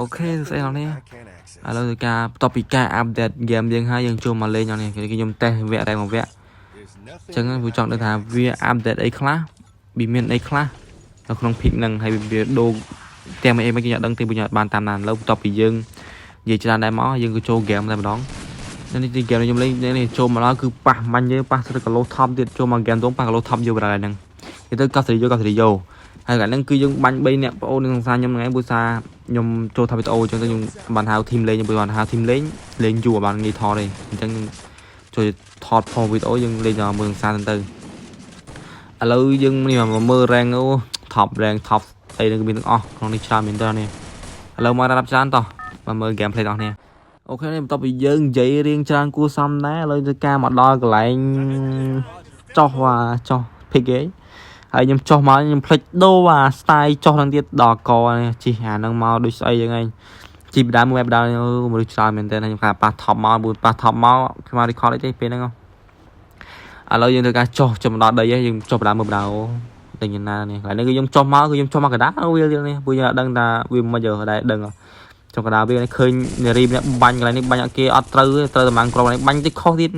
OK សួស្តីអ្នកនេះឥឡូវទៅការបន្ទាប់ពីការ update game យើងហើយយើងចូលមកលេងអ្នកនេះគឺខ្ញុំតេស្តវគ្គដែរមួយវគ្គអញ្ចឹងគឺចង់ដឹងថាវា update អីខ្លះវាមានអីខ្លះនៅក្នុង pick ហ្នឹងហើយវាដូរផ្ទាំងអីមិនខ្ញុំអត់ដឹងទេព្រោះខ្ញុំអត់បានតាមដានឥឡូវបន្ទាប់ពីយើងនិយាយច្រើនដែរមកយើងក៏ចូល game តែម្ដងនេះទី game ខ្ញុំលេងនេះចូលមកដល់គឺប៉ះមាញ់យើងប៉ះស្ទើរគីឡូ top ទៀតចូលមក game ទៅប៉ះគីឡូ top យកបណ្ដោយហ្នឹងគេទៅកោះសេរីយកកោះសេរីយកហើយកន្លែងហ្នឹងគឺយើងបាញ់3នាក់បងអូននឹងសង្សារខ្ញុំហ្នឹងឯងព្រោះសារខ្ញុំចូលថតវីដេអូអញ្ចឹងទៅខ្ញុំបានហៅ team លេងខ្ញុំបានហៅ team លេងលេងយូរបានងាយថតទេអញ្ចឹងខ្ញុំចូលថតផងវីដេអូយើងលេងដល់មើលសង្សារទៅឥឡូវយើងនេះមកមើល rank អូ top rank top អីហ្នឹងគឺមានទាំងអស់ក្នុងនេះច្រើនមែនតើនេះឥឡូវមករាប់ច្រើនតោះមកមើល gameplay ទាំងអស់គ្នាOK នេះបន្ទាប់ពីយើងនិយាយរៀងច្រើនគួរសមដែរឥឡូវទៅការមកដល់កន្លែងចោះវ៉ាចោះ pick ឯងហើយខ្ញុំចោះមកខ្ញុំភ្លេចដូរអា style ចោះហ្នឹងទៀតដល់កនេះជីអាហ្នឹងមកដូចស្អីយ៉ាងឯងជីបដើមមួយបដើមមនុស្សច្រើនមែនតើខ្ញុំថាប៉ះ top មកមួយប៉ះ top មកខ្ញុំ record អីទេពេលហ្នឹងឥឡូវយើងធ្វើការចោះចំដល់ដីយើងចុះបដើមមើលបដើតែញណានេះកន្លែងនេះគឺខ្ញុំចុះមកគឺខ្ញុំចុះមកកណ្ដាលវាទៀតនេះពួកយើងអត់ដឹងថាវាមិនទៅដែរដឹងចុះកណ្ដាលវាឃើញនារីម្នាក់បាញ់កន្លែងនេះបាញ់អត់គេអត់ត្រូវត្រូវតែម៉ាំងក្រុមនេះបាញ់តិចខុសទៀ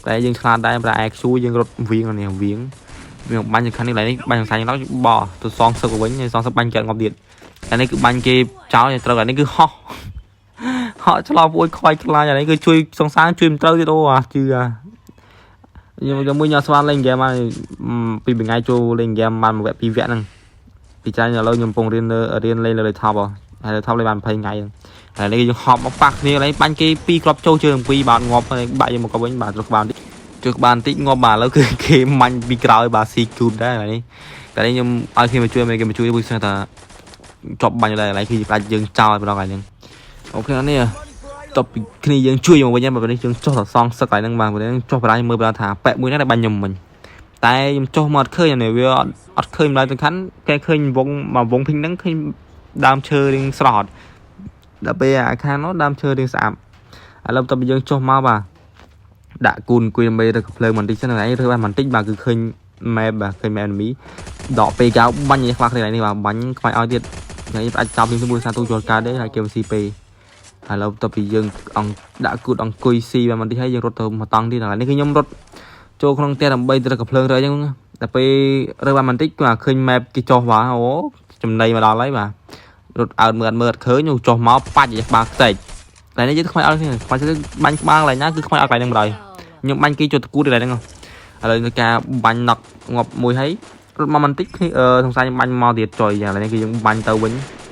តតែយើងឆ្លាតដែរប្រើ IQ យើងរត់វៀងនេះវៀងវាបាញ់សំខាន់នេះកន្លែងនេះបាញ់សង្ស័យដល់បោទៅសងសឹកវិញសងសឹកបាញ់កាត់ងាប់ទៀតតែនេះគឺបាញ់គេចោលត្រូវតែនេះគឺហោះហក់ឆ្លោពួយខ្វាយខ្លាចអានេះគឺជួយសង្សារជួយមិនត្រូវទៀតអូអាជឿអាខ្ញុំមួយញ៉ាំស្មានលេងហ្គេមមកពីថ្ងៃចូលលេងហ្គេមបានមួយវគ្គពីរវគ្គហ្នឹងពីចាញ់ឥឡូវខ្ញុំកំពុងរៀនរៀនលេងលើ laptop ហើយ laptop លេងបាន20ថ្ងៃហ្នឹងហើយនេះយើងហប់មកប៉ះគ្នាឡើយបាញ់គេពីរគ្រាប់ចូលជើងពីរបាទងាប់ហើយបាក់យើងមកវិញបាទត្រូវក្បាលតិចជួយក្បាលបន្តិចងាប់បាទឥឡូវគឺគេមាញ់ពីក្រោយបាទស៊ីគូតដែរនេះតែនេះខ្ញុំឲ្យគេមកជួយគេមកជួយព្រោះស្អាថាជាប់បាញ់ដែរឥឡូវគឺផ្ដាច់យើងចោលម្ដងហើយហ្នឹង OK នេះតបពីគ្នាយើងជួយមកវិញបាទនេះយើងចុះទៅសងសឹកហើយហ្នឹងបាទនេះចុះបរាយមើលបរាថាប៉ែមួយណាដែលបាញ់ខ្ញុំមិញតែខ្ញុំចុះមកអត់ឃើញអានេះវាអត់អត់ឃើញម្ល៉េះសំខាន់គេឃើញវងមកវងភីងហ្នឹងឃើញដើមឈើរៀងស្រស់ដល់ពេលអាខាងនោះដើមឈើរៀងស្អាតឥឡូវតើយើងចុះមកបាទដាក់គូនអង្គុយដើម្បីរើសភ្លើងបន្តិចសិនហើយរើសបានបន្តិចបាទគឺឃើញ map បាទឃើញ map enemy ដកពេលកៅបាញ់ខ្វះគ្នានេះបាទបាញ់ខ្វាយឲ្យទៀតហើយអាចចាប់ពីមួយសាទូចូលកើតទេហើយគេមកស៊ីពេឥឡូវទៅពីយើងអង្គដាក់គូតអង្គុយស៊ីបានបន្តិចហើយយើងរត់ទៅមកតង់ទៀតហើយនេះគឺខ្ញុំរត់ចូលក្នុងផ្ទះដើម្បីទៅកំភ្លើងរើអញ្ចឹងតែពេលរើបានបន្តិចគឺឃើញ map គេចុះបាទអូចំណៃមកដល់ហើយបាទរត់អើតមើលអត់មើលអត់ឃើញចុះមកបាច់ក្បាលខ្ទេចតែនេះយើងខ្វាយអត់ខ្វាយទៅបាញ់ក្បាលកន្លែងណាគឺខ្វាយអត់កន្លែងហ្នឹងបណ្ដោយខ្ញុំបាញ់គេចូលតគូតកន្លែងហ្នឹងឥឡូវនៅការបាញ់ណក់ងាប់មួយហើយរត់មកបន្តិចសង្ស័យខ្ញុំបាញ់មកទៀតចុយយ៉ាងនេះគឺយើងបាញ់ទៅវិញ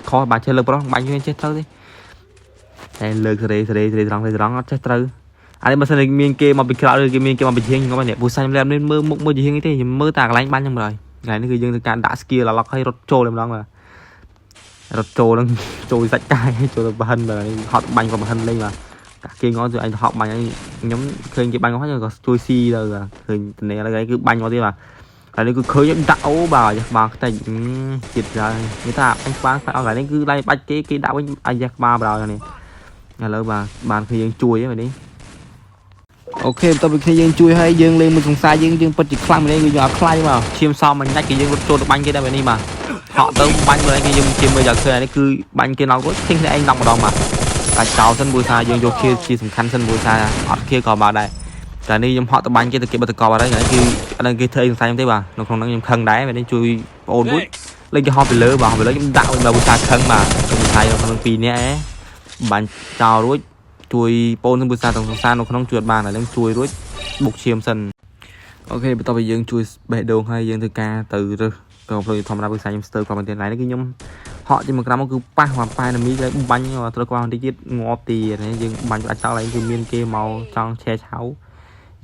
ខុសបាញ់ចេះលើកប្រុសបាញ់គ្នាចេះត្រូវទេតែលើកសេរីសេរីសេរីត្រង់សេរីត្រង់អត់ចេះត្រូវអានេះបើសិនមានគេមកពីក្រៅឬគេមានគេមកពីជាងខ្ញុំនេះពូសាញ់ខ្ញុំមើលមុខមើលជាងទេខ្ញុំមើលតែកន្លែងបាញ់ហ្នឹងបណ្ដោយកន្លែងនេះគឺយើងធ្វើការដាក់ skill ឡុកឲ្យរត់ចូលតែម្ដងបាទរត់ចូលហ្នឹងចូលសាច់កាយចូលទៅបហិនបាទហត់បាញ់ក៏បហិនលេងបាទកាគេងទៅអញហក់បាញ់ហើយខ្ញុំឃើញគេបាញ់មកហើយក៏ជួយស៊ីទៅបាទឃើញតនេះហើយគឺបាញ់មកទៀតបាទហើយនេះគឺឃើញដាក់អូបាទក្បាលខ្ទេចជាតិច្រើននិយាយថាបាញ់ក្បាលខ្ទេចអស់កន្លែងនេះគឺឡៃបាច់គេគេដាក់វិញអាយ៉ាក្បាលបណ្ដោយនេះឥឡូវបាទបានគ្នាយើងជួយហើយនេះOK បន្ទាប់ពីគ្នាយើងជួយហើយយើងលេងមួយសង្សារយើងយើងពិតជាខ្លាំងមែនទេគឺយើងអត់ខ្លាចមកឈាមសមមិនញ៉ាច់គេយើងរត់ចូលទៅបាញ់គេដែរបែបនេះបាទហក់ទៅបាញ់មើលគេយើងជាមើលយ៉ាងឃើញនេះគឺបាញ់គេណោករួចឃើញគ្នាឯងណោកម្ដងបាទតែចោលសិនព្រោះថាយើងយកខៀជាសំខាន់សិនព្រោះថាអត់ខៀក៏បានដែរតែនេះខ្ញុំហក់ទៅបាញ់គេទៅគេបិទតកបាត់ហើយគឺអត់ដឹងគេធ្វើអីសង្ស័យខ្ញុំទេបាទនៅក្នុងហ្នឹងខ្ញុំខឹងដែរបែបនេះជួយប្អូនមួយលេងគេហោះពីលើបាទហោះពីលើខ្ញុំដាក់វិញដល់ឧស្សាហ៍ខឹងបាទខ្ញុំសង្ស័យក្នុងពីរនាក់ឯងបាញ់ចោលរួចជួយប្អូននឹងឧស្សាហ៍ទាំងសង្សារនៅក្នុងជួយអត់បានហើយនឹងជួយរួចបុកឈាមសិន OK បន្ទាប់ពីយើងជួយបេះដូងហើយយើងធ្វើការទៅរើសក៏ផ្លូវធម្មតាវិស័យខ្ញុំស្ទើរគាត់មែនទេនេះគឺខ្ញុំហក់ជាមួយក្រៅមកគឺប៉ះមកប៉ែនមីគេបាញ់ត្រូវក្បាលបន្តិចទៀតងាប់ទៀតនេះយើងបាញ់អាចចោលហើយគឺមានគេមកចង់ឆែឆៅ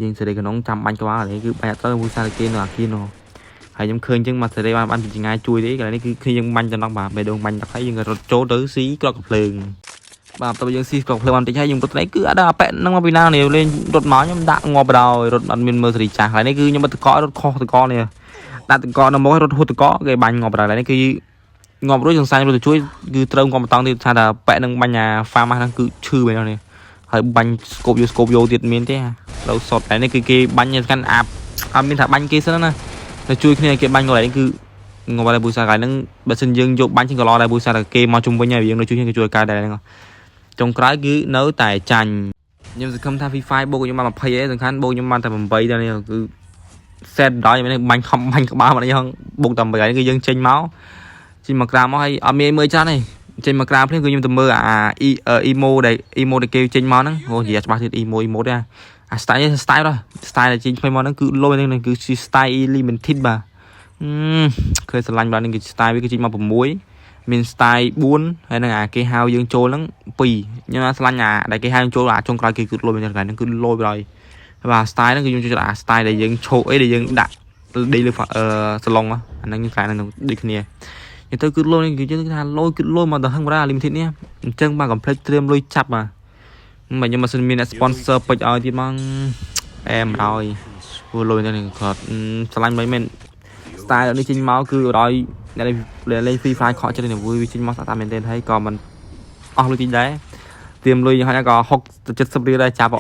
យើងសេរីក្នុងចាំបាញ់ក្បាលនេះគឺបាញ់អត់ត្រូវមួយសារគេនៅអាគារនោះហើយខ្ញុំឃើញអញ្ចឹងមកសេរីបានបានពីចងាយជួយទេកន្លែងនេះគឺគ្នាយើងបាញ់ចំណងបាទបេះដូងបាញ់ដល់ហើយយើងក៏រត់ចូលទៅស៊ីក្របកំភ្លើងបាទតើយើងស៊ីក្របភ្លើងបានតិចហើយខ្ញុំរត់ទៅគឺអត់ដល់អាប៉ែនឹងមកពីណានេះលេងរត់មកខ្ញុំដាក់ងាប់ដល់រត់អត់មានមើលសេរីចាស់កន្លែងនេះគឺខ្ញុំបិទតករត់ខុសតកនេះដាក់តកនៅមុខរត់ហួតតកគេបាញ់ងាប់ដល់កន្លែងនេះគឺងាប់រួចសង្ស័យរត់ទៅជួយគឺត្រូវងាប់បន្តទៀតថាតែប៉ែនឹងបាញ់អា farm ហ្នឹងគឺឈឺមែននេះហើយបាញ់ scope យក scope យកទៀតមានទេត្រូវសុតតែនេះគឺគេបាញ់កាន់អាប់អត់មានថាបាញ់គេសិនណាទៅជួយគ្នាគេបាញ់កន្លែងនេះគឺ ងប់ហើយពូសាកន្លែងហ្នឹងបើសិនយើងយកបាញ់ជាងកឡដែរពូសាតែគេមកជុំវិញហើយយើងនៅជួយគេជួយកើតដែរហ្នឹងចុងក្រោយគឺនៅតែចាញ់ខ្ញុំសង្ឃឹមថា Free Fire បូកខ្ញុំបាន20ឯងសំខាន់បូកខ្ញុំបានតែ8ដែរនេះគឺ set ដល់ខ្ញុំបាញ់ខំបាញ់ក្បាលមកនេះហងបុកតែ8គឺយើងចេញមកក្រៅមកហើយអត់មានមើលច្រើនទេចេញមកក្រៅភ្លាមគឺខ្ញុំទៅមើលអា emote ដែល emote ដែលគេចេញមកហ្នឹងអូនិយាយច្បាស់ទៀត emote emote ទេអា style នេះ style ដល់ style ដែលចេញថ្មីមកហ្នឹងគឺលុយហ្នឹងគឺ style limited បាទឃើញស្រឡាញ់បាទនេះគឺ style វាគឺចេញមក6មាន style 4ហើយនឹងអាគេហៅយើងចូលហ្នឹង2ខ្ញុំថាស្រឡាញ់អាដែលគេហៅយើងចូលអាចុងក្រោយគេគឺលុយមែនទេហ្នឹងគឺលុយបណ្ដោយបាទ style ហ្នឹងគឺខ្ញុំចូលចិត្តអា style ដែលយើងឈោកអីដែលយើងដាក់ដេកលើអឺសឡុងអាហ្នឹងខ្ញុំខ្លាចហ្នឹងដូចគ្នានិយាយទៅគឺលុយនេះគឺយើងថាលុយគឺលុយមកដល់ហឹងបា limited នេះអញ្ចឹងបាទកុំភ្លេចត្រៀមលុយចាប់បាទបើខ្ញុំមិនសិនមានអ្នក sponsor ពេជ្រឲ្យទៀតមកអែមហើយព្រោះលុយនេះគាត់ស្រឡាញ់មិនមែន style នេះចេញមកគឺឲ្យអ្នកលេង Free Fire ខកចិត្តនេះវាចេញមកស្អាតមែនទែនហើយក៏មិនអស់លុយតិចដែរត្រៀមលុយហើយក៏60 70រៀលដែរចាប់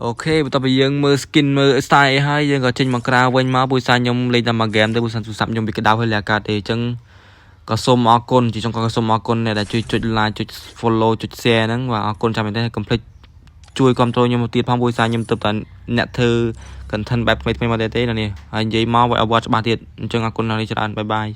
OK បន្ទាប់ពីយើងមើល skin មើល style អីហើយយើងក៏ចេញមកក្រៅវិញមកព្រោះសារខ្ញុំលេងតែមួយ game ទៅព្រោះសារទូរស័ព្ទខ្ញុំវាក្តៅហើយលះកាត់ទេអញ្ចឹងក៏សូមអរគុណជាចុងក្រោយក៏សូមអរគុណអ្នកដែលជួយចុច like ចុច follow ចុច share ហ្នឹងបាទអរគុណចាំមែនទេកុំភ្លេចជួយគ្រប់គ្រងខ្ញុំមកទៀតផងព្រោះសារខ្ញុំទៅតែអ្នកធ្វើ content បែបថ្មីៗមកទៀតទេនេះហើយនិយាយមកឲ្យអវត្តច្បាស់ទៀតអញ្ចឹងអរគុណដល់នេះច្រើន bye bye.